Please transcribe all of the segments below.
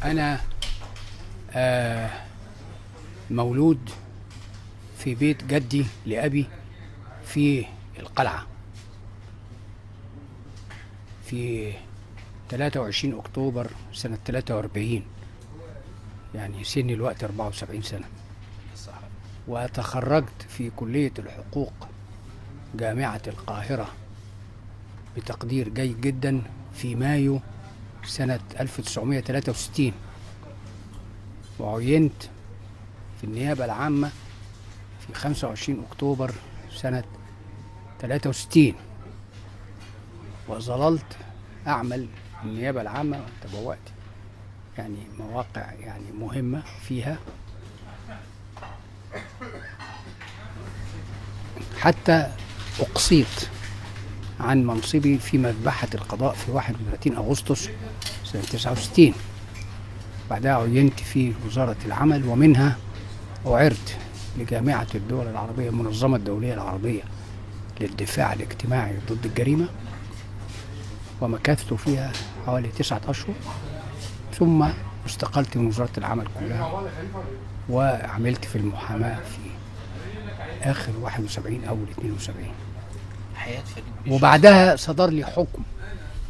أنا مولود في بيت جدي لأبي في القلعة في 23 أكتوبر سنة 43، يعني سني الوقت 74 سنة. وتخرجت في كلية الحقوق جامعة القاهرة بتقدير جيد جدا في مايو سنة 1963، وعينت في النيابة العامة في 25 أكتوبر سنة 63، وظللت أعمل النيابة العامة وتبوأت يعني مواقع يعني مهمة فيها حتى أقصيت عن منصبي في مذبحة القضاء في 31 أغسطس سنة 69. بعدها عينت في وزارة العمل، ومنها أعرت لجامعة الدول العربية، المنظمة الدولية العربية للدفاع الاجتماعي ضد الجريمة، ومكثت فيها حوالي 9 أشهر، ثم استقلت من وزارة العمل كلها وعملت في المحاماة في آخر 71 أو 72. وبعدها صدر لي حكم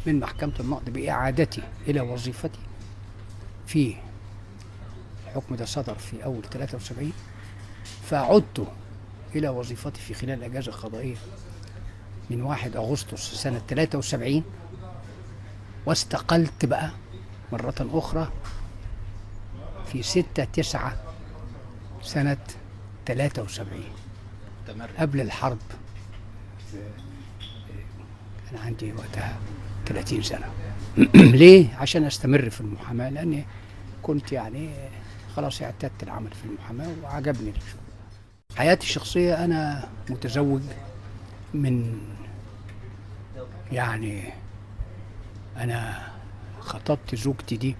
من محكمة النقض بإعادتي إلى وظيفتي. في الحكم ده صدر في أول 73، فعدت إلى وظيفتي في خلال الأجازة القضائية من 1 أغسطس سنة 73، واستقلت بقى مرة أخرى في 6/9 سنة 73 قبل الحرب. أنا عندي وقتها 30 سنة. ليه؟ عشان أستمر في المحاماة، لأني كنت يعني خلاص اعتدت العمل في المحاماة وعجبني الشغل. حياتي الشخصية، أنا متزوج من يعني أنا خطبت زوجتي دي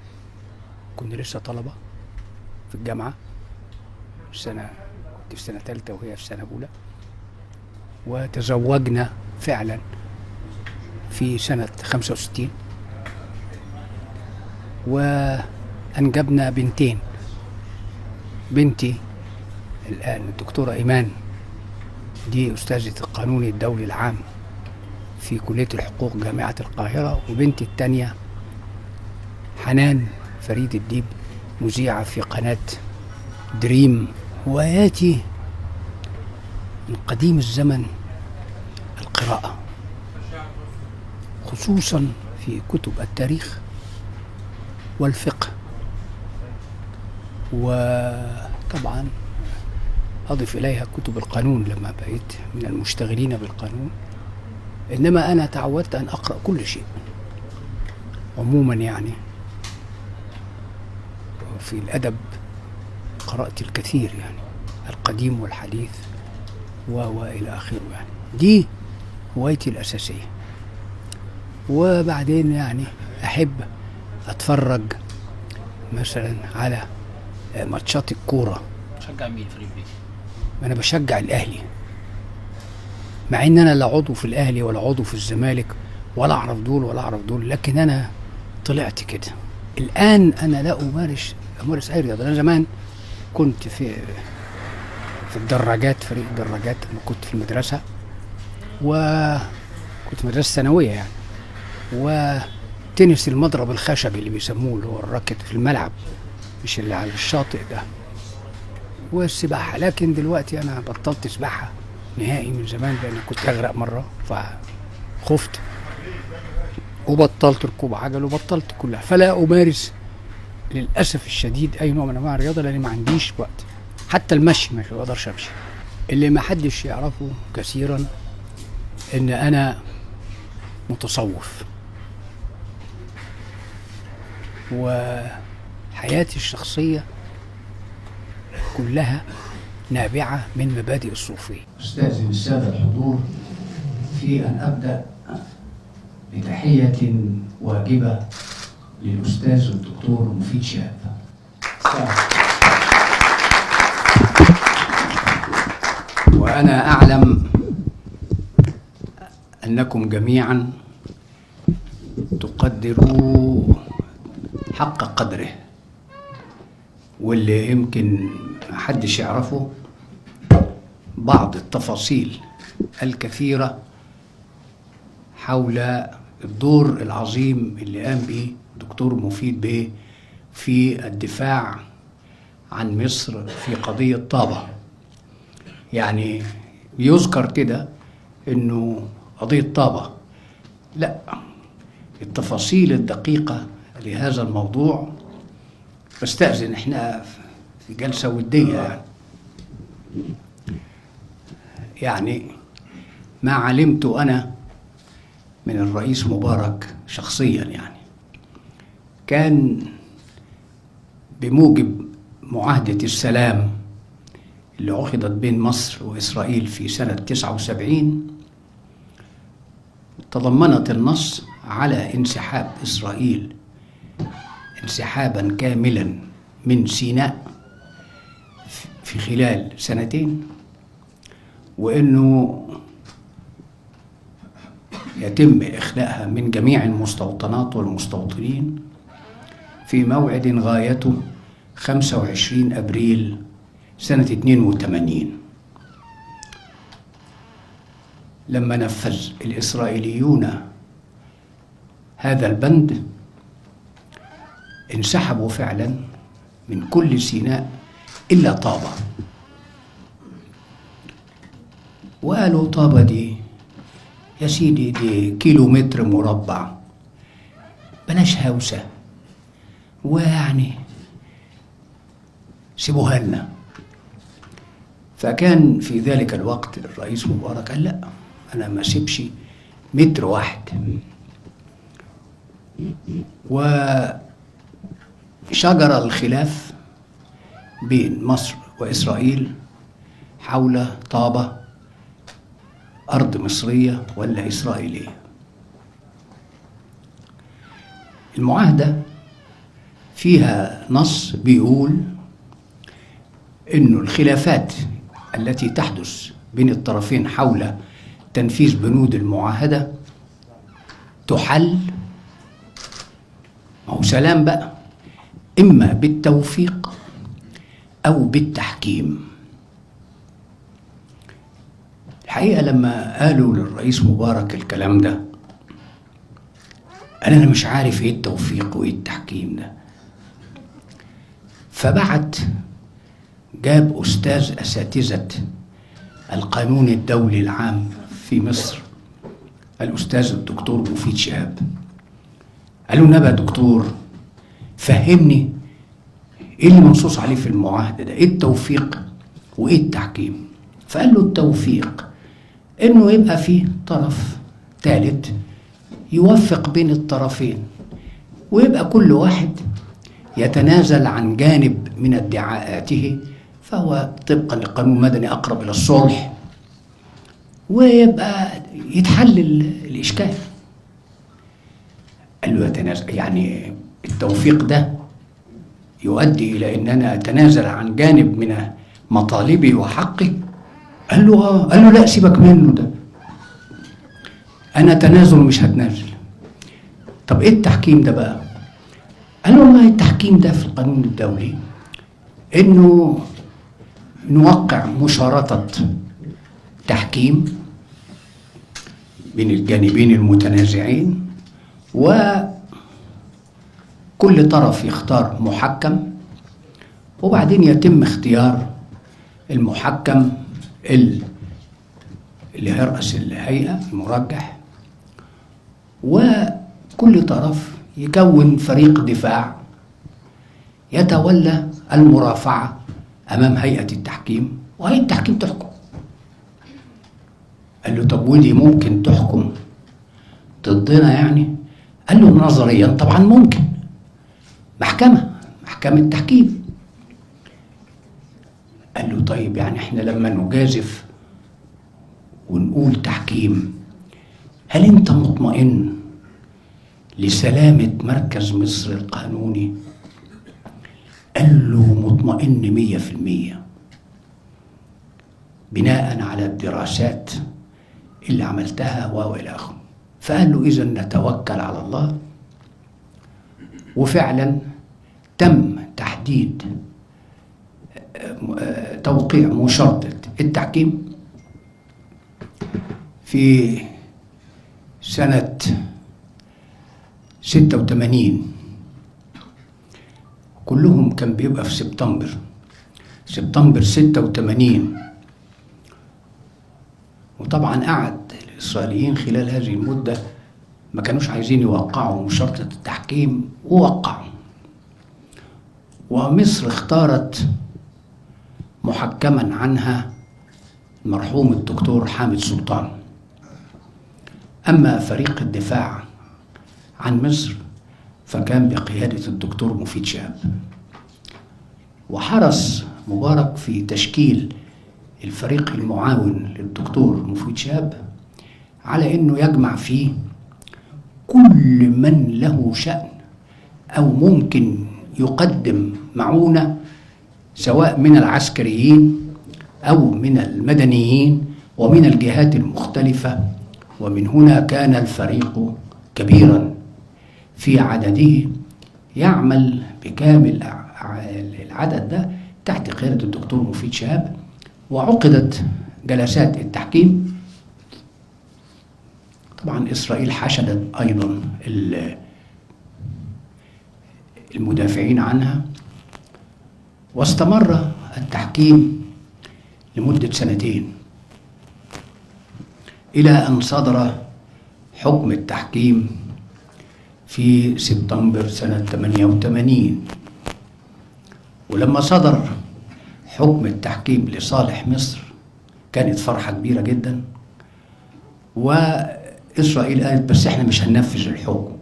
كنا لسه طلبة في الجامعة، سنة كنت في سنة ثالثة وهي في سنة أولى، وتزوجنا فعلا في سنة 65، وأنجبنا بنتين. بنتي الآن الدكتورة إيمان، دي أستاذة القانون الدولي العام في كلية الحقوق جامعة القاهرة، وبنتي الثانية حنان فريد الديب، مذيعة في قناة دريم. هواياتي من قديم الزمن القراءة، خصوصا في كتب التاريخ والفقه، وطبعا أضف إليها كتب القانون لما بقيت من المشتغلين بالقانون. إنما أنا تعودت أن أقرأ كل شيء عموما، يعني في الأدب قرأت الكثير، يعني القديم والحديث وإلى آخره. يعني دي هوايتي الأساسية. وبعدين يعني أحب أتفرج مثلا على ماتشات الكورة. بشجع مين فريق بيه؟ أنا بشجع الأهلي، مع إن أنا لا عضو في الأهلي ولا عضو في الزمالك ولا أعرف دول ولا أعرف دول، لكن أنا طلعت كده. الآن أنا لا أمارس أي رياضة. أنا زمان كنت في الدراجات، فريق الدراجات، لما كنت في المدرسة، وكنت مدرسة ثانوية يعني، وتنس المضرب الخشبي اللي بيسموه، اللي هو الراكت في الملعب مش اللي على الشاطئ ده، والسباحة. لكن دلوقتي أنا بطلت سباحة نهائي من زمان، لأن كنت أغرق مرة فخفت، وبطلت ركوب عجل، وبطلت كلها. فلا أمارس للأسف الشديد أي نوع من أنواع الرياضة، لأني ما عنديش وقت. حتى المشي ما بقدرش أمشي. اللي ما حدش يعرفه كثيرا إن أنا متصوف، وحياتي الشخصية كلها نابعة من مبادئ الصوفية. أستاذن السادة الحضور في أن أبدأ بتحية واجبة للأستاذ الدكتور مفيد شهاب. وأنا أعلم أنكم جميعا تقدروا حق قدره. واللي يمكن محدش يعرفه بعض التفاصيل الكثيرة حول الدور العظيم اللي قام به دكتور مفيد بيه في الدفاع عن مصر في قضية طابة. يعني بيذكر كده انه قضية طابة، لا، التفاصيل الدقيقة لهذا الموضوع بستأذن، احنا في جلسة ودية يعني ما علمت أنا من الرئيس مبارك شخصيا، يعني كان بموجب معاهدة السلام اللي عقدت بين مصر وإسرائيل في سنة 79، تضمنت النص على انسحاب إسرائيل انسحابا كاملا من سيناء في خلال سنتين، وإنه يتم إخلاءها من جميع المستوطنات والمستوطنين في موعد غايته 25 أبريل سنة 82. لما نفذ الإسرائيليون هذا البند انسحبوا فعلا من كل سيناء إلا طابة، وقالوا طابة دي يا سيدي دي كيلومتر مربع، بلاش هوسة، ويعني سيبوها لنا. فكان في ذلك الوقت الرئيس مبارك قال لا، أنا ما سيبش متر واحد. وشجر الخلاف بين مصر وإسرائيل حول طابة، أرض مصرية ولا إسرائيلية. المعاهدة فيها نص بيقول إنه الخلافات التي تحدث بين الطرفين حول تنفيذ بنود المعاهدة تحل، ما هو سلام بقى، إما بالتوفيق أو بالتحكيم. الحقيقة لما قالوا للرئيس مبارك الكلام ده قال أنا مش عارف إيه التوفيق وإيه التحكيم ده. فبعت جاب أستاذ أساتذة القانون الدولي العام في مصر الأستاذ الدكتور مفيد شهاب، قال له نبأ دكتور فهمني إيه اللي منصوص عليه في المعاهدة ده، إيه التوفيق وإيه التحكيم؟ فقال له التوفيق إنه يبقى فيه طرف ثالث يوفق بين الطرفين، ويبقى كل واحد يتنازل عن جانب من ادعاءاته، فهو طبقا للقانون المدني أقرب إلى الصلح، ويبقى يتحل الإشكال. قال له يتنازل، يعني التوفيق ده يؤدي إلى إن أنا أتنازل عن جانب من مطالبي وحقي؟ قال له آه. قال له لا، سيبك منه ده، أنا تنازل مش هتنازل. طب إيه التحكيم ده بقى؟ قال له والله التحكيم ده في القانون الدولي إنه نوقع مشارطة تحكيم بين الجانبين المتنازعين، وكل طرف يختار محكم، وبعدين يتم اختيار المحكم اللي هيرأس الهيئة المرجح، وكل طرف يكون فريق دفاع يتولى المرافعة أمام هيئة التحكيم، وهيئة التحكيم تحكم. قال له طب ودي ممكن تحكم ضدنا يعني؟ قال له نظريا طبعا ممكن، محكمة تحكيم. قال له طيب يعني احنا لما نجازف ونقول تحكيم، هل انت مطمئن لسلامة مركز مصر القانوني؟ قال له مطمئن 100%، بناء على الدراسات اللي عملتها وإلى آخره. فقال له إذا نتوكل على الله. وفعلا تم تحديد توقيع مشارطة التحكيم في سنة 86. كلهم كان بيبقى في سبتمبر 86. وطبعا قعد الإسرائيليين خلال هذه المدة ما كانوش عايزين يوقعوا مشارطة التحكيم، ووقعوا. ومصر اختارت محكما عنها المرحوم الدكتور حامد سلطان. أما فريق الدفاع عن مصر فكان بقيادة الدكتور مفيد شهاب. وحرص مبارك في تشكيل الفريق المعاون للدكتور مفيد شهاب على أنه يجمع فيه كل من له شأن أو ممكن يقدم معونة، سواء من العسكريين أو من المدنيين ومن الجهات المختلفة. ومن هنا كان الفريق كبيرا في عدده، يعمل بكامل العدد ده تحت قيادة الدكتور مفيد شهاب. وعقدت جلسات التحكيم. طبعا إسرائيل حشدت أيضا المدافعين عنها، واستمر التحكيم لمدة سنتين إلى أن صدر حكم التحكيم في سبتمبر سنة 88. ولما صدر حكم التحكيم لصالح مصر كانت فرحة كبيرة جدا، وإسرائيل قالت بس احنا مش هننفذ الحكم.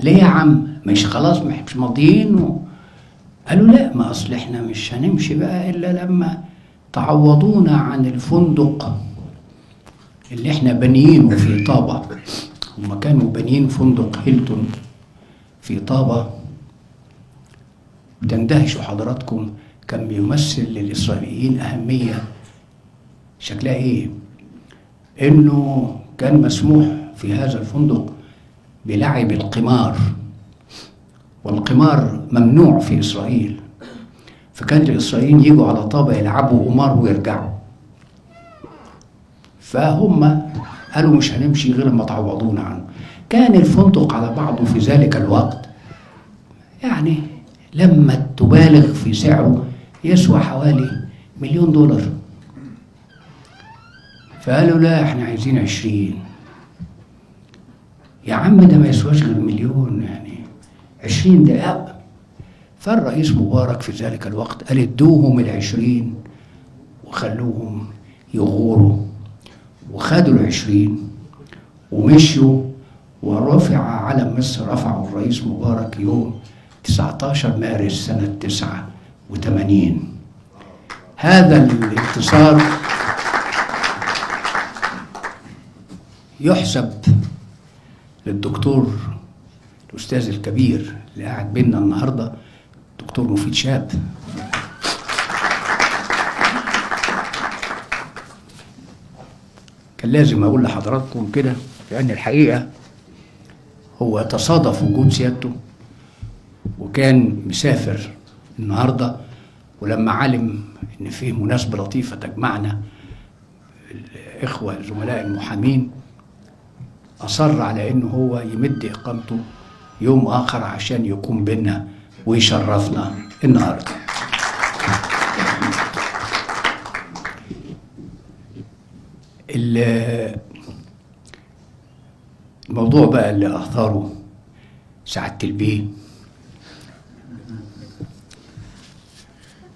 ليه يا عم؟ مش خلاص مش ماضيين؟ قالوا لا، ما أصل احنا مش هنمشي بقى إلا لما تعوضونا عن الفندق اللي احنا بنيينه في طابة. هما كانوا بنيين فندق هيلتون في طابة. تندهشوا حضراتكم، كان بيمثل للإسرائيليين أهمية شكلها إيه؟ إنه كان مسموح في هذا الفندق بلعب القمار، والقمار ممنوع في إسرائيل، فكان الإسرائيليين يجوا على طابة يلعبوا قمار ويرجعوا. فهم قالوا مش هنمشي غير لما تعوضونا عنه. كان الفندق على بعضه في ذلك الوقت يعني لما تبالغ في سعره يسوى حوالي $1,000,000. فقالوا لا احنا عايزين 20. يا عم ده ما يسواش غير 1,000,000، يعني 20 ده. فالرئيس مبارك في ذلك الوقت قال ادوهم 20 وخلوهم يغوروا، وخدوا 20 ومشوا. ورفع علم مصر، رفعه الرئيس مبارك يوم 19 مارس سنة 89. هذا الانتصار يحسب للدكتور الأستاذ الكبير اللي قاعد بينا النهارده، دكتور مفيد شهاب. كان لازم أقول لحضراتكم كده، لأن الحقيقة هو تصادف وجود سيادته، وكان مسافر النهارده، ولما علم إن فيه مناسبة لطيفة تجمعنا الإخوة الزملاء المحامين، أصر على إنه هو يمد إقامته يوم آخر عشان يكون بينا ويشرفنا النهارده. الموضوع بقى اللي أثاره سعادة البيه،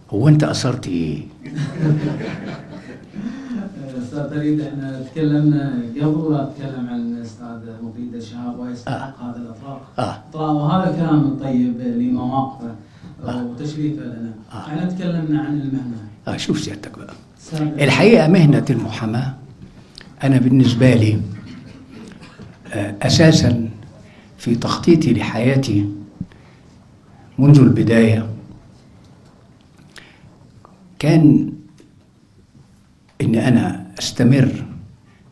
هو أنت أثرت إيه؟ أستاذ فريد، احنا تكلمنا قبل لا أتكلم عن الأستاذ مفيد شهاب ويستحق هذا الإطراء. وهذا الكلام الطيب لمواقفه وتشريفه لنا. احنا تكلمنا عن المهنة. شوف سيادتك بقى. الحقيقة مهنة المحاماة أنا بالنسبة لي أساسا في تخطيطي لحياتي منذ البداية كان إن أنا أستمر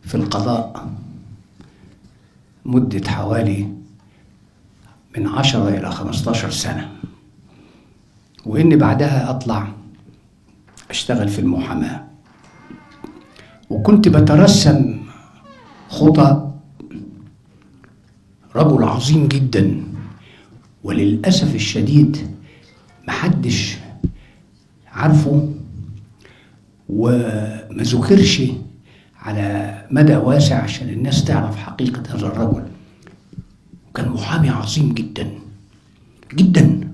في القضاء مدة حوالي من 10 إلى 15 سنة، وإن بعدها أطلع أشتغل في المحاماة، وكنت بترسم خطى رجل عظيم جدا، وللأسف الشديد محدش عارفه وما ذكرش على مدى واسع عشان الناس تعرف حقيقة هذا الرجل. كان محامي عظيم جدا جدا،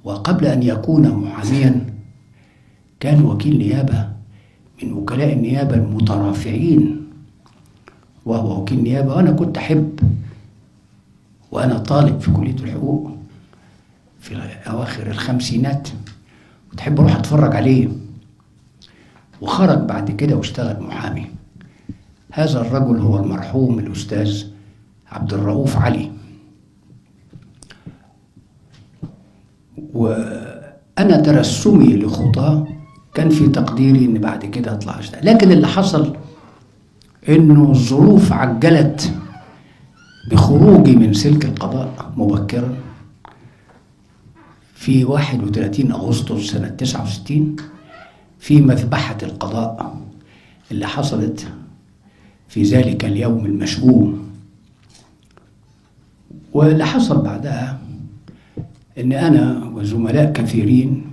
وقبل أن يكون محاميا كان وكيل نيابة من وكلاء النيابة المترافعين، وهو وكيل نيابة. وأنا كنت أحب وأنا طالب في كلية الحقوق في أواخر الخمسينات كنت أحب أروح أتفرج عليه. وخرج بعد كده واشتغل محامي. هذا الرجل هو المرحوم الأستاذ عبد الرؤوف علي. وأنا ترسمي لخطاه كان في تقديري إن بعد كده أطلع أشتغل، لكن اللي حصل إنه الظروف عجلت بخروجي من سلك القضاء مبكرا في 31 أغسطس سنة 69 في مذبحة القضاء اللي حصلت في ذلك اليوم المشؤوم. واللي حصل بعدها إن أنا وزملاء كثيرين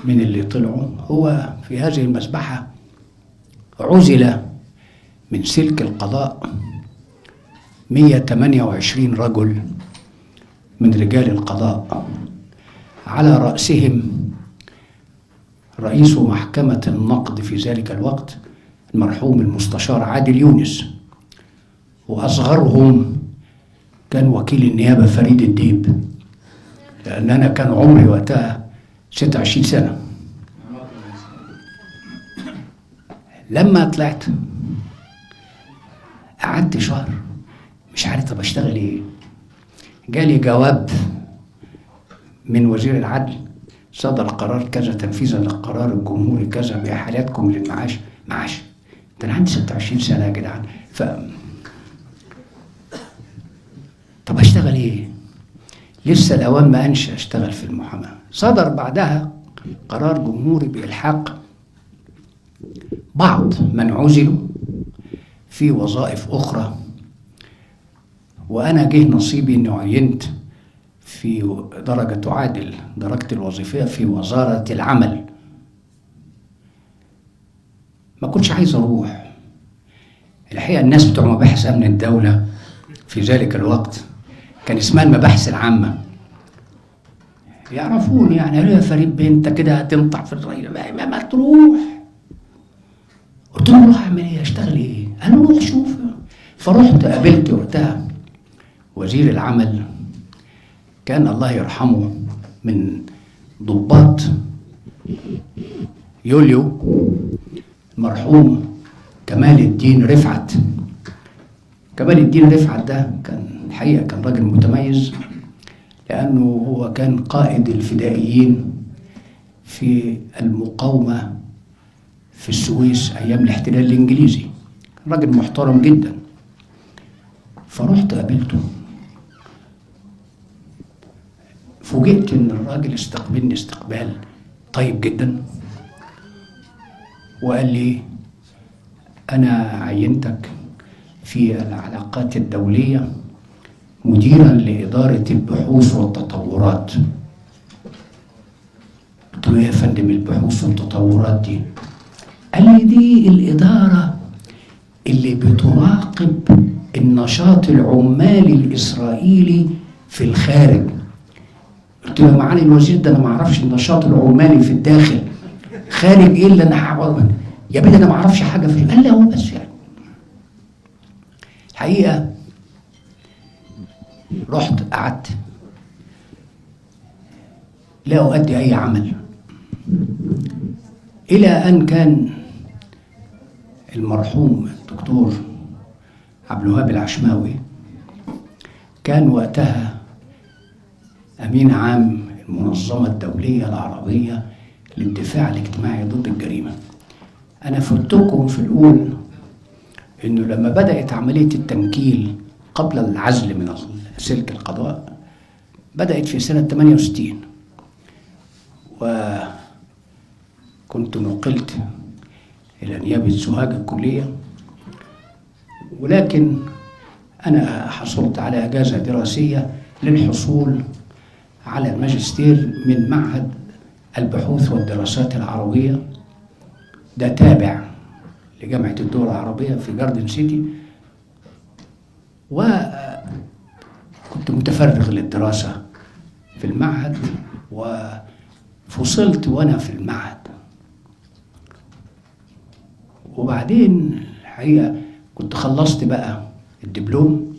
من اللي طلعوا هو في هذه المذبحة عزل من سلك القضاء 128 رجل من رجال القضاء، على رأسهم رئيس محكمة النقد في ذلك الوقت المرحوم المستشار عادل يونس، وأصغرهم كان وكيل النيابة فريد الديب، لأن أنا كان عمري وقتها 26 سنة. لما طلعت قعدت شهر مش عارف طب اشتغل ايه. جالي جواب من وزير العدل، صدر قرار كذا تنفيذا للقرار الجمهوري كذا بإحالاتكم للمعاش. معاش؟ ده انا عندي 26 سنة يا جدعان. طب اشتغل ايه؟ لسه الاوان ما انشا اشتغل في المحاماة. صدر بعدها قرار جمهوري بإلحاق بعض من عزلوا في وظائف أخرى، وأنا جه نصيبي إني عينت في درجة تعادل درجتي الوظيفية في وزارة العمل. ما كنتش عايز أروح الحقيقة. الناس بتوع مباحث أمن الدولة في ذلك الوقت كان اسمها المباحث العامة يعرفون، يعني قالوا يا فريد بيه انت كده هتنطع في الرأي، ما تروح. قلت لهم روح اعمل ايه؟ اشتغل ايه؟ قالوا روح شوف. فرحت قابلت وقتها وزير العمل، كان الله يرحمه من ضباط يوليو، المرحوم كمال الدين رفعت. كمال الدين رفعت ده كان الحقيقة كان راجل متميز، لأنه هو كان قائد الفدائيين في المقاومة في السويس أيام الاحتلال الإنجليزي، راجل محترم جدا. فرحت قابلته، فوجئت إن الراجل استقبلني استقبال طيب جدا، وقال لي أنا عينتك في العلاقات الدولية مديرا لإدارة البحوث والتطورات. قلت له يا فندم البحوث والتطورات دي؟ قال لي دي الإدارة اللي بتراقب النشاط العمالي الإسرائيلي في الخارج. قلت له معالي الوزير ده أنا ما أعرفش النشاط العمالي في الداخل، خارج إيه اللي أنا هعمله؟ يا بني أنا ما أعرفش حاجة فيه. قال لي هو بس يعني. الحقيقة رحت قعدت لا أؤدي أي عمل، إلى أن كان المرحوم الدكتور عبد الوهاب العشماوي كان وقتها أمين عام المنظمة الدولية العربية للدفاع الاجتماعي ضد الجريمة. أنا فتكم في الأول إنه لما بدأت عملية التنكيل قبل العزل من سلك القضاء بدأت في سنة 68، كنت نقلت إلى نيابة سوهاج الكلية، ولكن أنا حصلت على إجازة دراسية للحصول على الماجستير من معهد البحوث والدراسات العربية، ده تابع لجامعة الدول العربية في جاردن سيتي، وكنت متفرغ للدراسة في المعهد، وفصلت وأنا في المعهد. وبعدين الحقيقة كنت خلصت بقى الدبلوم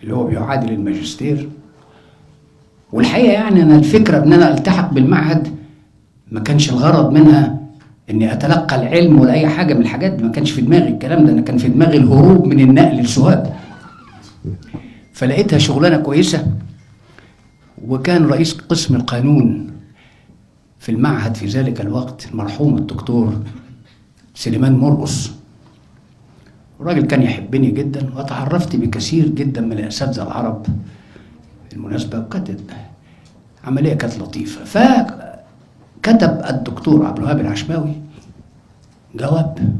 اللي هو بيعادل الماجستير، والحقيقة يعني أنا الفكرة إن أنا ألتحق بالمعهد ما كانش الغرض منها إني أتلقى العلم ولا أي حاجة من الحاجات دي، ما كانش في دماغي الكلام ده، أنا كان في دماغي الهروب من النقل لسوهاج. فلقيتها شغلانة كويسة، وكان رئيس قسم القانون في المعهد في ذلك الوقت المرحوم الدكتور سليمان مرقص، الراجل كان يحبني جدا، وتعرفت بكثير جدا من الأساتذة العرب بالمناسبة، وكانت عملية كانت لطيفة. فكتب الدكتور عبد الوهاب العشماوي جواب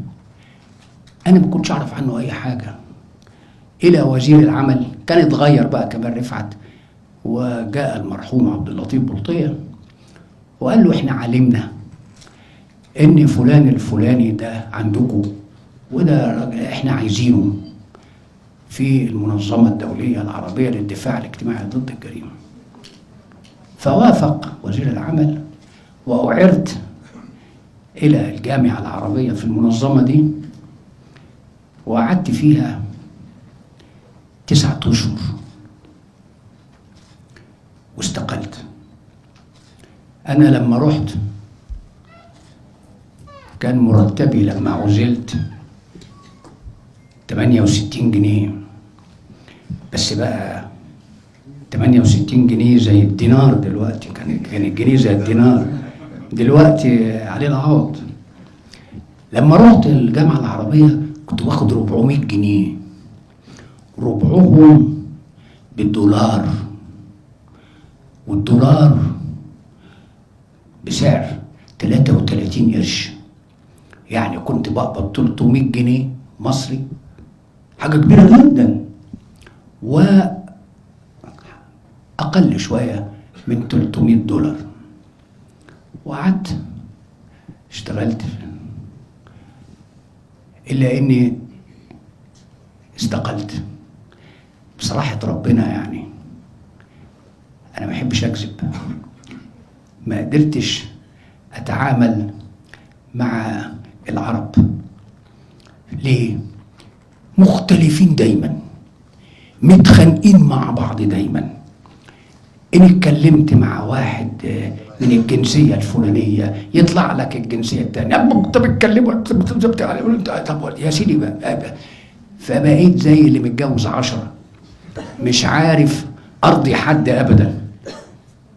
أنا ما كنتش أعرف عنه أي حاجة إلى وزير العمل، كان اتغير بقى كمال رفعت، وجاء المرحوم عبد اللطيف بلطية وقال له إحنا علمنا إن فلان الفلاني ده عندكم، وده إحنا عايزينه في المنظمة الدولية العربية للدفاع الاجتماعي ضد الجريمة. فوافق وزير العمل، وأعرت إلى الجامعة العربية في المنظمة دي، وقعدت فيها 9 أشهر واستقلت. أنا لما رحت كان مرتبي لما عزلت 68 جنيه، بس بقى 68 جنيه زي الدينار دلوقتي، كان الجنيه زي الدينار دلوقتي عليه العوض. لما رحت الجامعة العربية كنت باخد 400 جنيه، ربعهم بالدولار، والدولار بسعر 33 قرش، يعني كنت بقبض 300 جنيه مصري، حاجة كبيرة جدا، وأقل شوية من 300 دولار. وقعدت اشتغلت إلا إني استقلت. بصراحة ربنا يعني أنا ما بحبش أكذب، ما قدرتش أتعامل مع العرب. ليه؟ مختلفين دايما، متخانقين مع بعض دايما. إن اتكلمت مع واحد من الجنسية الفلانية يطلع لك الجنسية التانية، انت بتكلمه، طب يا سيدي بقى. فبقيت زي اللي متجوز 10، مش عارف أرضي حد أبدا.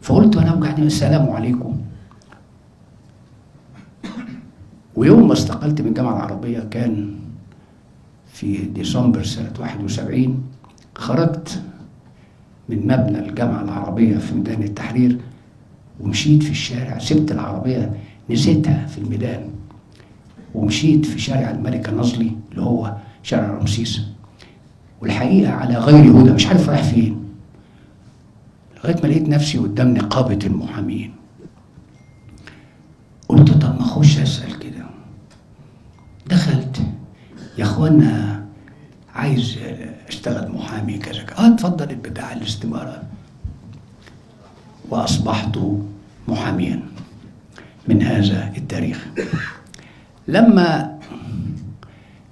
فقلت أنا وقعدين السلام عليكم. ويوم ما استقلت من الجامعة العربية كان في ديسمبر سنة 71، خرجت من مبنى الجامعة العربية في ميدان التحرير ومشيت في الشارع، سبت العربية نسيتها في الميدان، ومشيت في شارع الملكة نظلي اللي هو شارع رمسيس، والحقيقة على غير هدى، مش عارف رايح فين، لغاية ما لقيت نفسي قدام نقابة المحامين. قلت طب ما اخش اسأل كده. دخلت، يا اخوانا عايز اشتغل محامي كذا، اتفضل البتاع الاستمارة. واصبحت محاميا من هذا التاريخ. لما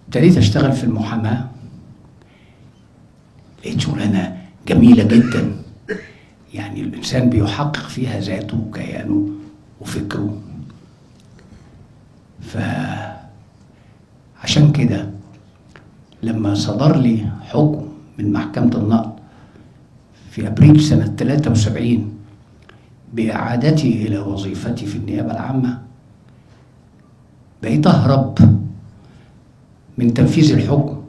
ابتديت اشتغل في المحاماة لقيت شغلانة جميلة جدا، يعني الانسان بيحقق فيها ذاته وكيانه وفكره. فعشان كده لما صدر لي حكم من محكمة النقض في أبريل سنة 73 بإعادتي إلى وظيفتي في النيابة العامة، بقيت أهرب من تنفيذ الحكم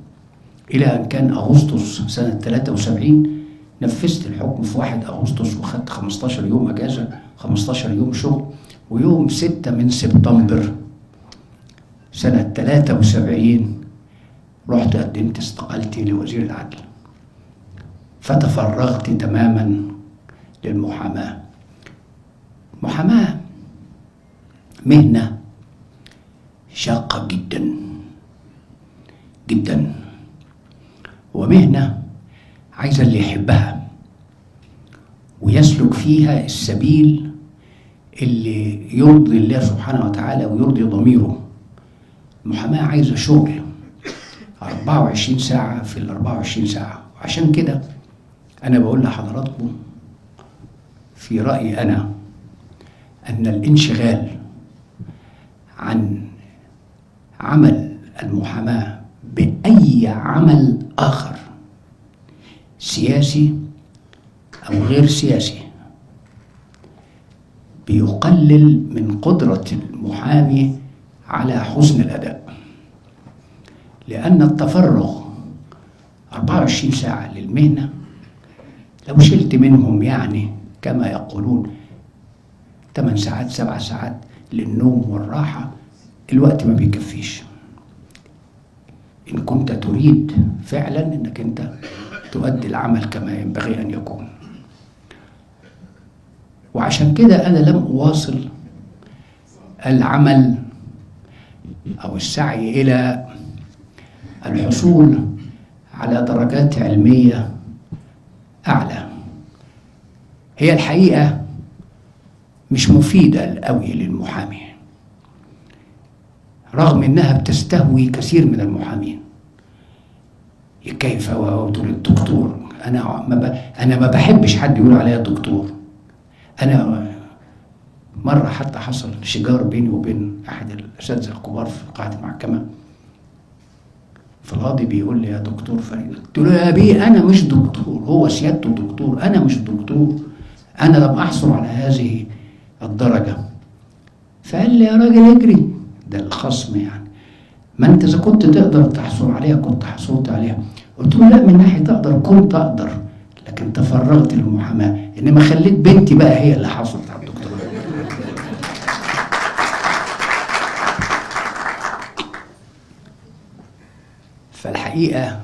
إلى أن كان أغسطس سنة 73 نفذت الحكم في 1 أغسطس، وخدت 15 يوم أجازة، 15 يوم شغل، ويوم 6 من سبتمبر سنة 73 رحت قدمت استقالتي لوزير العدل، فتفرغت تماما للمحاماة. محاماة مهنة شاقة جدا جدا، ومهنة عايزة اللي يحبها ويسلك فيها السبيل اللي يرضي الله سبحانه وتعالى ويرضي ضميره. المحاماة عايزة شغل 24 ساعة في ال 24 ساعة. وعشان كده أنا بقول لحضراتكم في رأيي أنا أن الانشغال عن عمل المحاماة بأي عمل آخر سياسي أو غير سياسي بيقلل من قدرة المحامي على حسن الأداء، لأن التفرغ 24 ساعة للمهنة لو شلت منهم يعني كما يقولون 8 ساعات 7 ساعات للنوم والراحة، الوقت ما بيكفيش. إن كنت تريد فعلا إنك أنت تؤدي العمل كما ينبغي أن يكون. وعشان كده أنا لم أواصل العمل أو السعي إلى الحصول على درجات علمية أعلى. هي الحقيقة مش مفيدة قوي للمحامي، رغم إنها بتستهوي كثير من المحامين. كيف وتقول الدكتور؟ أنا ما بحبش حد يقول عليا دكتور. أنا مرة حتى حصل شجار بيني وبين أحد الأساتذة الكبار في قاعة المحكمة، فالقاضي بيقول لي يا دكتور فريد، قلت له يا بيه أنا مش دكتور، هو سيادته دكتور، أنا مش دكتور، أنا لم أحصل على هذه الدرجة. فقال لي يا راجل اجري، ده الخصم يعني، ما أنت إذا كنت تقدر تحصل عليها كنت حصلت عليها. قلت له لا، من ناحية أقدر كنت أقدر، لكن تفرغت للمحاماة، إنما خليت بنتي بقى هي اللي حصلت على الدكتوراه. فالحقيقة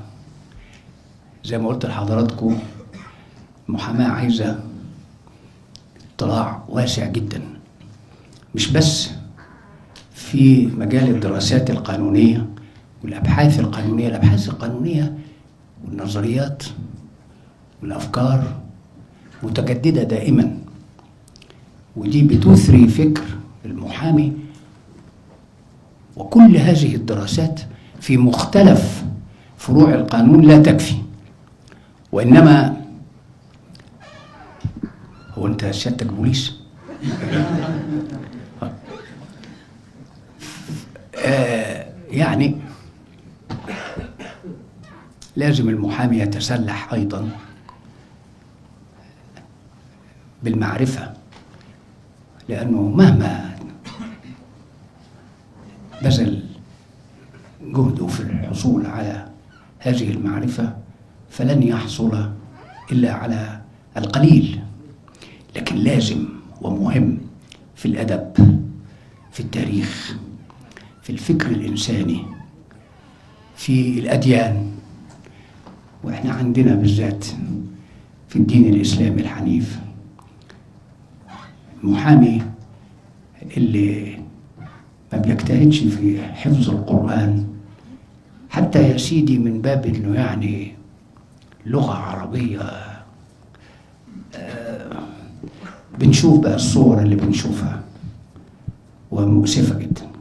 زي ما قلت لحضراتكم المحاماة عايزة اطلاع واسع جدا، مش بس في مجال الدراسات القانونية والأبحاث القانونية. الأبحاث القانونية والنظريات والأفكار متجددة دائما، ودي بتثري فكر المحامي. وكل هذه الدراسات في مختلف فروع القانون لا تكفي، وإنما هو أنت سيادتك بوليس؟ يعني لازم المحامي يتسلح أيضا بالمعرفة، لأنه مهما بذل جهده في الحصول على هذه المعرفة فلن يحصل إلا على القليل. لكن لازم ومهم في الأدب، في التاريخ، في الفكر الإنساني، في الأديان، وإحنا عندنا بالذات في الدين الإسلامي الحنيف المحامي اللي ما بيجتهدش في حفظ القرآن حتى يا سيدي من باب إنه يعني لغة عربية، بنشوف بقى الصور اللي بنشوفها ومؤسفة جدا.